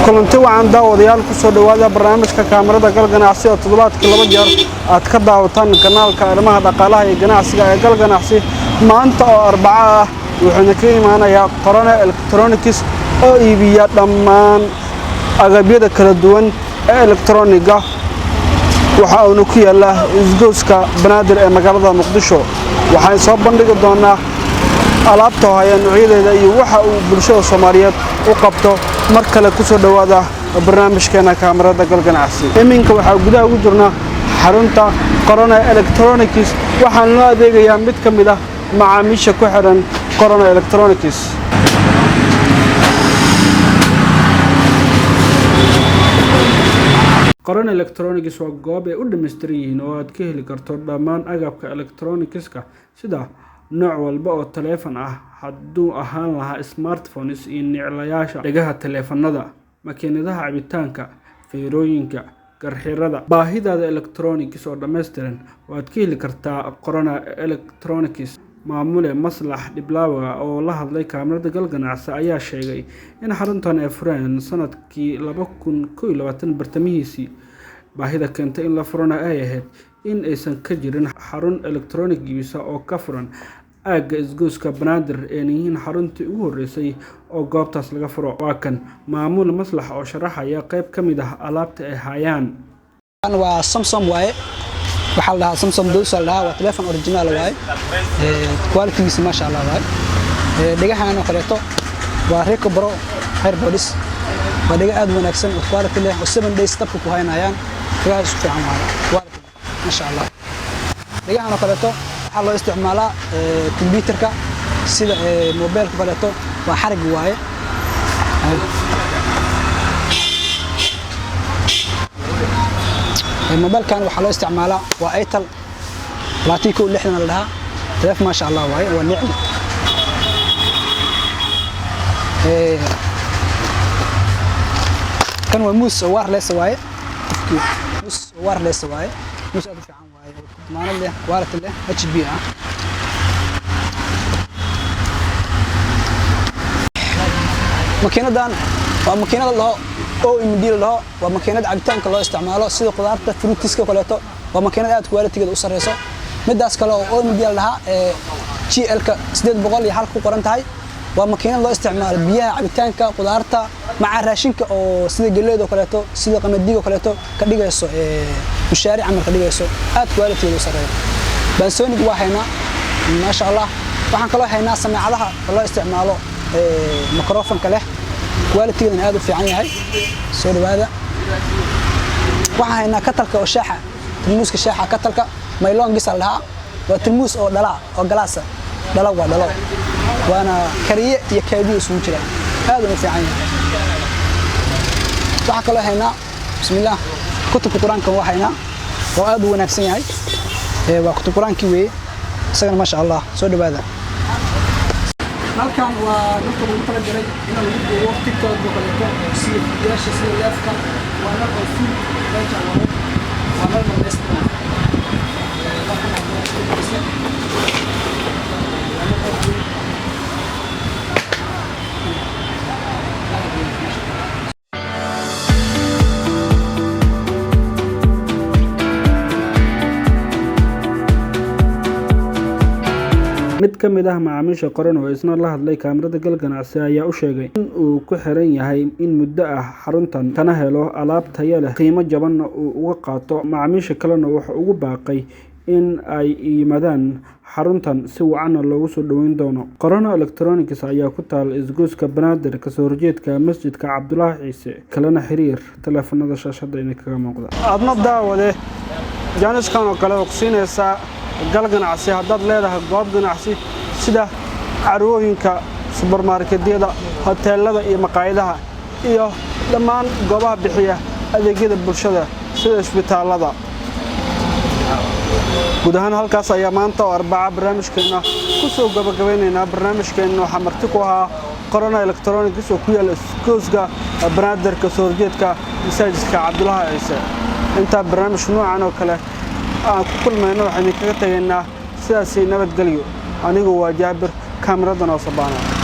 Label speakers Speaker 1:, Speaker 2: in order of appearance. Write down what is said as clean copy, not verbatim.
Speaker 1: Kulanti wacan, daawadayaal. Ku soo dhowaada barnaamijka Kaamarada Gal Ganacsi oo toddobaadkii laba jeer aad ka daawataan kanaalka arrimaha dhaqaalaha iyo ganacsiga ee Gal Ganacsi. Maanta oo Arbaco ah wuxuuna ka imaanayaa Qorane Electronics oo iibiya dhammaan agabyada kala duwan ee elektroniga. Waxa uuna ku yaallaa Isgoyska Banaadir ee magaalada Muqdisho. Waxaan soo bandhigi doonaa alaabta haya, noocyadeeda iyo waxa uu bulshada Soomaaliyeed u qabto. Mar kale ku soo dhowaada barnaamijkeena Kaamarada Gal Ganacsi. Iminka waxaa gudaha ugu jirnaa xarunta Corona Electronics. Waxaan loo adeegayaa mid ka mid ah macaamiisha ku xiran Corona Electronics. Corona Electronics waa goob ay u dhammaystiran yihiin oo aad ka heli karto dhammaan agabka electronicska, sida nooc walba oo taleefan ah, hadduu ahaan lahaa smartphones iyo niclayaasha dhegaha taleefanada, makiinadaha cabitaanka, fiirooyinka, garxirada. Baahidaada electronics oo dhammaystiran waad ka heli kartaa Corona Electronics. Maamule Maslax Dhiblaawa oo la hadlay Kaamirada Gal Ganacsi ayaa sheegay in xaruntan ay fureen sanadkii 2021 bartamihiisii. Baahida keentay in la furana ay ahayd in aysan ka jirin xarun electronic iibisa oo ka furan aagga Isgoyska Banaadir, een yihiin xaruntii ugu horreysay oo goobtaas laga furo. Waa kan maamul Maslax oo sharaxaya qayb ka mid ah alaabta ay hayaan.
Speaker 2: Waa Samsung waaye. Waxaa la dhahaa Samsung Dosa la dhahaa. Waa telefon original waaye, qualitygiisa maasha Allah waaye. Dhegahan oo kaleeto waa Reco Pro AirPods. Waa dhega aad u wanaagsan oo quality leh oo 7 days dabka ku haynayaan. Dhegaha isku fiican waaye, quality maasha Allah. Dhegahan oo kaleeto waxaa loo isticmaalaa computerka sida mobilka kaleeto. Waa xarig waaye. Mobilkan waxaa loo isticmaalaa waa Itel 2160 la dhahaa. Taleefon maasha Allah waaye, waa nicmi. Kan waa mouse oo wireless waaye. Qofkii mouse oo wireless waaye, mouse aad u fiican waaye oo damaanad leh, quality leh, HP ah. Makiinadan waa makiinada la dhaho OMD la dhaho. Waa makiinad cabitaanka loo isticmaalo, sida khudaarta, fruitiska kaleeto. Waa makiinad aad qualitygeeda u sareyso. Midaas kale oo OMD la dhahaa ee GL-ka 801 ku qoran tahay waa makiinad loo isticmaalo biyaha cabitaanka, khudaarta, maca raashinka oo sida galleyda oo kaleeto, sida qamadiga oo kaleeto ka dhigayso, mushaari camal ka dhigayso, aad qualitygeeda u sareeyo. Panasonic waa haynaa, maasha Allah. Waxaan kaloo haynaa sameecadaha oo loo isticmaalo microphone-ka leh, qualitygeedana aad u fiican yahay. Soo dhawaada. Waxaan haynaa katalka oo shaaxa, tarmuuska shaaxa, katalka maylongis la dhahaa. Waa tarmuus oo dhalaa oo galaasa, dhalo waa dhalo, waana kariye iyo kaadiyo isugu jira, aad u fiican yahay. Waxaan kaloo haynaa, bismillaah, kutubka Qur-aanka waa haynaa oo aad u wanaagsan yahay. Waa kutub Qur-aankii weeye isagana, maasha Allah. Soo dhawaada. Halkan waa dhulka lagu talagalay in lagu duubo TikTok oo kaleeto, sida fiidiyaasha, sida live-ka. Waa nal oo full meesha waaye, waa nal dhammaystiran. Waa kan hadda. Waa nal aad weyn. Aad weyn, maasha Allah.
Speaker 1: Mid ka mid ah macaamiisha Qoran oo isna la hadlay Kaamirada Gal Ganacsi ayaa u sheegay in uu ku xiran yahay in muddo ah xaruntan, kana helo alaab tayo leh, qiimo jabanna uu uga qaato. Macaamiisha kalena wuxuu ugu baaqay in ay yimaadaan xaruntan, si wacanna loogu soo dhoweyn doono. Corona Electronics ayaa ku taal Isgoyska Banaadir, kasoo horjeedka Masjidka Cabdulaahi Ciise. Kalena xiriir taleefanada shaashada idinkaga muuqda. Adna daawade, jaaniskan oo kale oo ku siinaysaa Gal Ganacsi haddaad leedahay goob ganacsi, sida carwooyinka, subarmarketyada, hoteelada iyo maqaayadaha, iyo dhammaan goobaha bixiya adeegyada bulshada sida isbitaalada. Guud ahaan halkaas ayaa maanta oo Arbaca barnaamijkeenna ku soo gabagabaynaynaa. Barnaamijkeenna waxaa marti ku ahaa Corona Electronics oo ku yaala Isgoyska Banaadirka, soo horjeedka Masaajidka Cabdulaahi Ciise. Intaa barnaamij noocan oo kale aan ku kulmayno, waxaan idinkaga tegaynaa sidaasi nabadgelyo. Anigu waa Jaabir, kaamiradan oo sabaana.